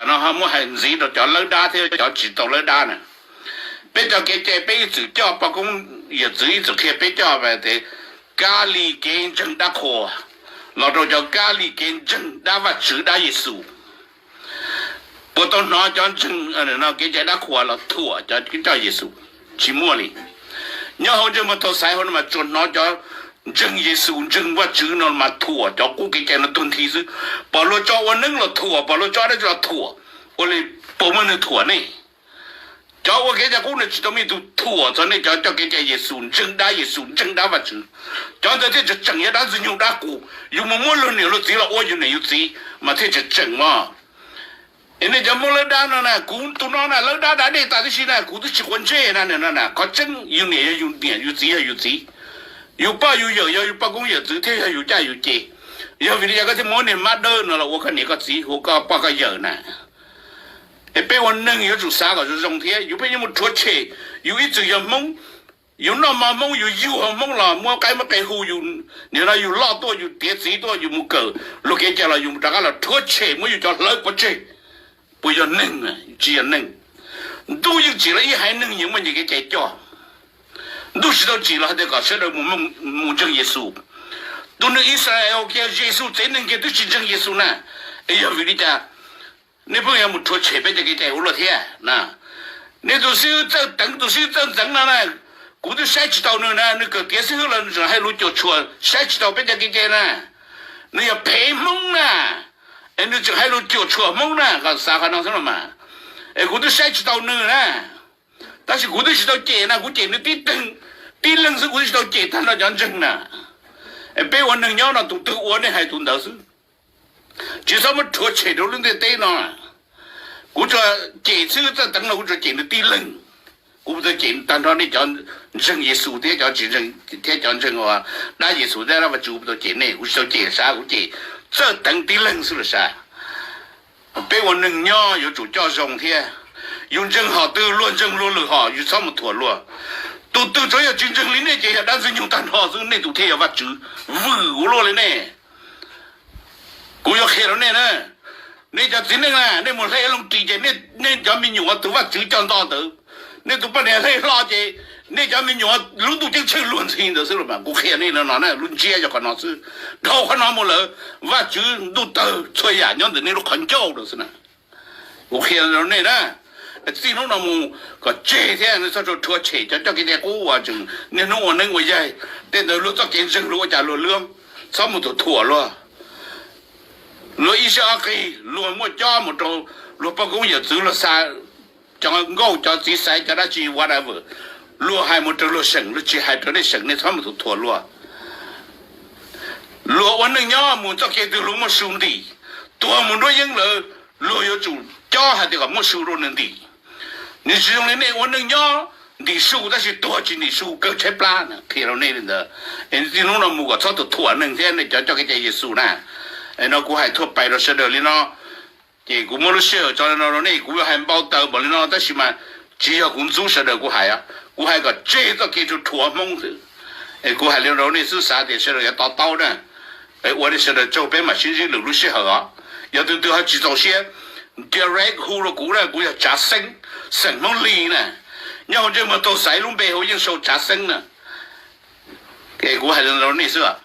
no ho muab hais ntxiv rau cov lawb dab thiab cov tsis tau lawb dab na. Peb cov kev cai peb ib txwm coj, poj koob yawm txwv ib txwm qhia peb coj tias kab lig kev ntseeg dab qhuas los rau cov kab lig kev ntseeg dab Vajtswv dab Yexus. Puas tau hnov cov ntseeg kev cai dab qhuas los thuam cov coj Yexus? Tsis muaj li. Nyob hauv ntseeg mas tau xaiv hauv no mas tsuas hnov cov ntseeg Yexus ntseeg Vajtswv no mas thuam cov qub kev cai no tuag nthi xwb. Pom luag tso ua neeb los thuam, pom luag tso dab tsi los thuam. Ua li puas muaj neeg thuam nej? Cov ua kev cai qub no tsis tau muaj ib tug thuam txog nej cov coj kev cai Yexus ntseeg dab Yexus ntseeg dab Vajtswv. Cov ntawd thiaj tseem tseem yog dab ntxwg nyoog dab qus, yus mus muab luag niam luag txiv los ua yus niam yus txiv mas thiaj tseem tseem mog. Es nej cov Hmoob lawb dab no na, kuv tus no na lawb dab da dej tas tib si na, kuv twb tsis quav ntsej na, no na, qhov tseeb yus niam yog yus niam, yus txiv yog yus txiv, yus poj yus yawm yog yus poj koob yawm txwv thiab yog yus caj yus ces. Yog vim li cas koj thiaj muab niag mab dawb no los ua koj niam koj txiv, ua koj poj koj yawm na? Es peb ua neeg yuav tsum xav kom zoo zoo thiab, yus pheej yuav mus rhuav tshem. Yus ib txwm yog Hmoob, yus noj mov Hmoob, yus yug hauv Hmoob los muab qaib muab qe hu yus, nim no yus loj tuaj yus tiav txiv tuaj yus mus kawm luag kev cai los yus rov qab los rhuav tshem muab yus cov hlawv pov tseg. Puas yog neeg? Tsis yog neeg. Ntuj yeej tsim los ib haiv neeg yeej muaj nyias kev cai coj. Ntuj tsis tau tsim los hais tias kom sawv daws mus ntseeg Yexus. Tus neeg Israel kiag Yexus tsev neeg kiag twb tsis ntseeg Yexus na. Es yog vim li cas nej pheej yuav mus rhuav tshem peb cov kev cai ua luaj thiab na? Nej tus xib hwb Txawj Teev, tus xib hwb Txawj Ntxeev no na, kuv twb saib tsis taus nws na, nws kawm tiav xib hwb los nws tseem hais lus cuam tshuam saib tsis taus peb cov kev cai na. Nws yog phem Hmoob na, es nws tseem hais lus cuam tshuam Hmoob na, koj xav qhov no xwb los mas. Es kuv twb saib tsis taus nws na, tab sis kuv twb tsis tau cem na, kuv cem nws tib leeg, tib leeg xwb, kuv twb tsis tau cem tag nrho cov ntseeg na. Es peb ua neeg nyob no tus twg ua nej hais tus ntawd xwb. Tsis txhob muab rhuav tshem rau lub ntiaj teb no. Kuv tsuas cem xib hwb Txawj Teev no kuv tsuas cem nws tib leeg. Kuv puas tau cem tag nrho nej cov ntseeg Yexus thiab cov tsis ntseeg, thiab cov ntseeg uas dab Yexus thiab dab Vajtswv, kuv puas tau cem nej? Kuv tsis tau cem sav, kuv cem Txawj Teev tib leeg xwb los sav. Peb ua neeg nyob yuav tsum coj zoo thiab. Yus ntseeg hom twg luag ntseeg luag lwm hom, yus txhob mus thuam luag. Tus twg tsuav yog tsis ntseeg li nej ces yog dab ntxwg nyoog tag nrho xwb, nej tus thiaj yog Vajtswv. Vwm ua luaj li nej. Kuv yuav qhia rau nej na, nej cov txiv neej na, nej mus hle loo ris ces nej cov me nyuam tus Vajtswv coj nto ntawd, nej tus poj niam hle hlo ces nej cov me nyuam lub ntuj ceeb tsheej luag ntxhi ntawd xwb los mas. Kuv qhia nej no na, lub ntsiab yog qhov no xwb. Dhau qhov no mus lawm, Vajtswv ntuj tawg txhua yam nyob ntawm nej lub qhov ncauj rau xwb na. Kuv qhia rau nej na, txij hnub no mus kom tseg thiab nej txhob rhuav tshem cov coj kev cai qub uas tseem niaj hnub ua neeb ua yaig. Tej ntawd luag txoj kev ntseeg luag ua cas luag lwb, txhob mus thuam luag. Luag ib siab ob qig, luag muaj cob mus rau luag poj koob yawm txwv, luag xa cov nkauj cov txiv xaiv cov dab tsi whatever, luag hais mus raws luag seem, luag tsis hais raws nej seem, nej txhob mus thuam luag. Luag ua neej nyob mus txoj kev twg luag muaj su ntim, tuag mus nruab yeeb lawm, luag yuav tsum cob hais tias kom muaj su rau nws ntim. Nws tsis zoo li nej ua neej nyob ntim su tab sis tuag tsis ntim su, kawg tshaib plab na. Qhia rau nej li ntawd, es txij hnub no mus kom txhob thuam neeg thiab nej cov coj kev cai Yexus na. No kuv hais thuaj pais rau sawv daws li no, ces kuv muab lub sij hawm tso li no rau nej, kuv yuav hais npau taws npaum li no tab sis mas tsis yog kuv ntxub sawv daws kuv hais, kuv hais kom tseg txoj kev rhuav rhuav Hmoob xwb. Es kuv hais li no rau nej xwb, xav tias sawv daws yuav to taub na. Ua li sawv daws tsaug, peb mam sib ntsib lwm lub sij hawm os. Yog tus twg ho tsis txaus siab, direct hu rau kuv na, kuv yog Tsav Xeeb, xeem Hmoob Lis na. Nyob hauv ntsej muag tau xaiv lub npe hauv yeej sau Tsav Xeeb na. Es kuv hais li no rau nej xwb os.